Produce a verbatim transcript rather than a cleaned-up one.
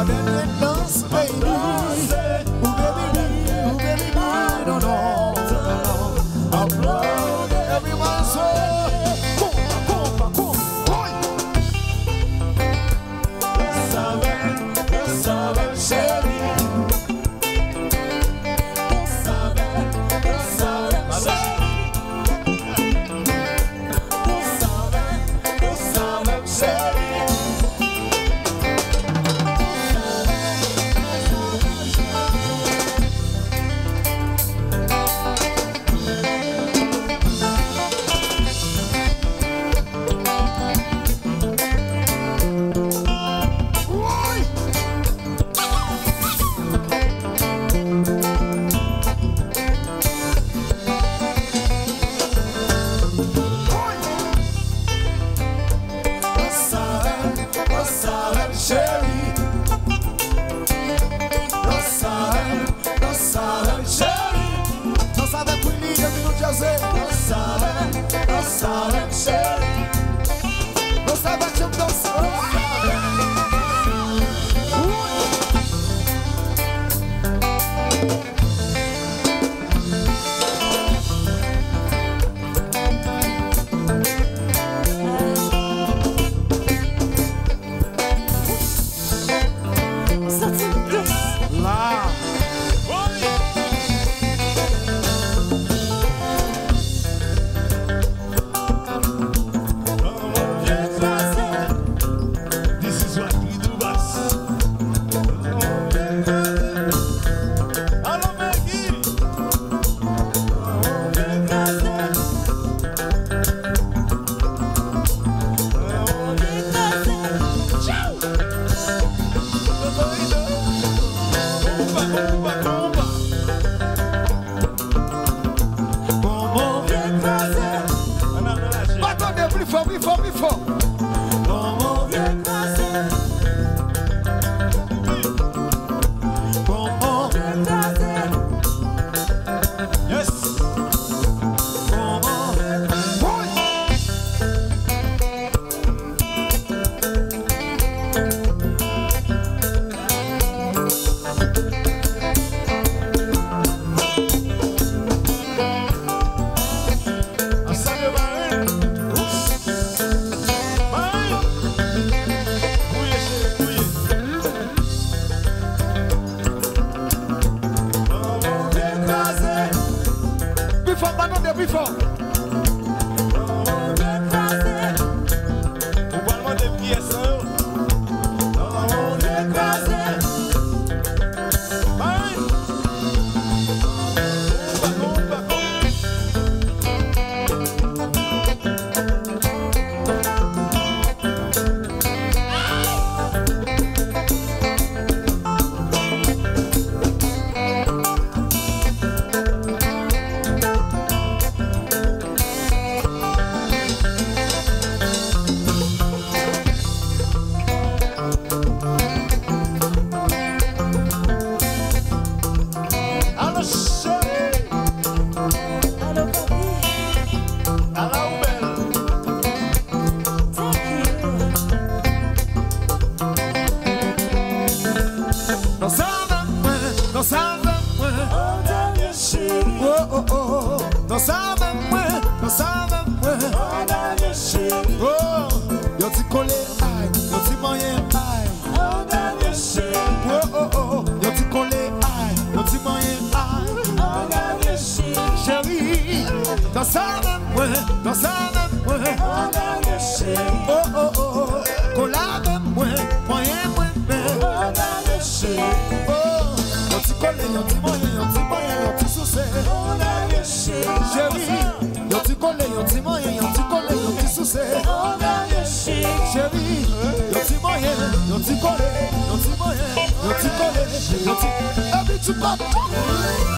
Dènye dans, baby. Ooh, baby, ooh, baby, non, non. Aplodi everyone, so. Konpa, konpa, konpa, woy. Danse avè m, danse avè m, cheri. Danse avè m, danse avè m, cheri. Danse avè m, danse avè m, cheri. Danse avè m, danse avè m, cheri. Danse avè m, danse avè m, cheri. Danse avè Queenie depi New Jersey. Danse avè m, danse avè m, cheri. Danse avè m, danse avè m. Santi m dous. La. This is what we do best. Alo, Maggie! Kòman? Ann al nan lajè. Atande, pli fò, pli fò, pli fò. Kòman? Kòman? Yes. Kòman? Woy! Ansanm yo mare. Mare. Bouye, cheri, bouye. Pi fò, pa tande, pi fò. Ou pral mande m kiyès nan yo? Bay! Alo, cheri. Alo, papi. Ala ou bèl. Thank you. Danse avè mwen, danse avè mwen. Oh, Daniel chéri. Oh, oh, oh. Danse avè mwen, danse avè mwen. Oh, Daniel chéri. Oh, yon ti kole, ay, yon ti manyen, ay. Oh, Daniel chéri. Oh, oh, oh, yon ti kole, ay, yon ti manyen, ay. Oh, Daniel chéri. Cheri, danse avè mwen, danse avè mwen. Oh, Daniel chéri. Oh, oh, oh, kole avè mwen, manyen mwen, men. Oh, Daniel chéri. Oh, yon ti kole, yon ti manyen, yon ti manyen, yon ti souse. Oh, Daniel chéri. Cheri, yon ti kole, yon ti manyen, yon ti kole, yon ti souse. Oh, Daniel chéri. Cheri, yon ti manyen, yon ti kole, yon ti manyen, yon ti kole, yon ti. Epi ti pap.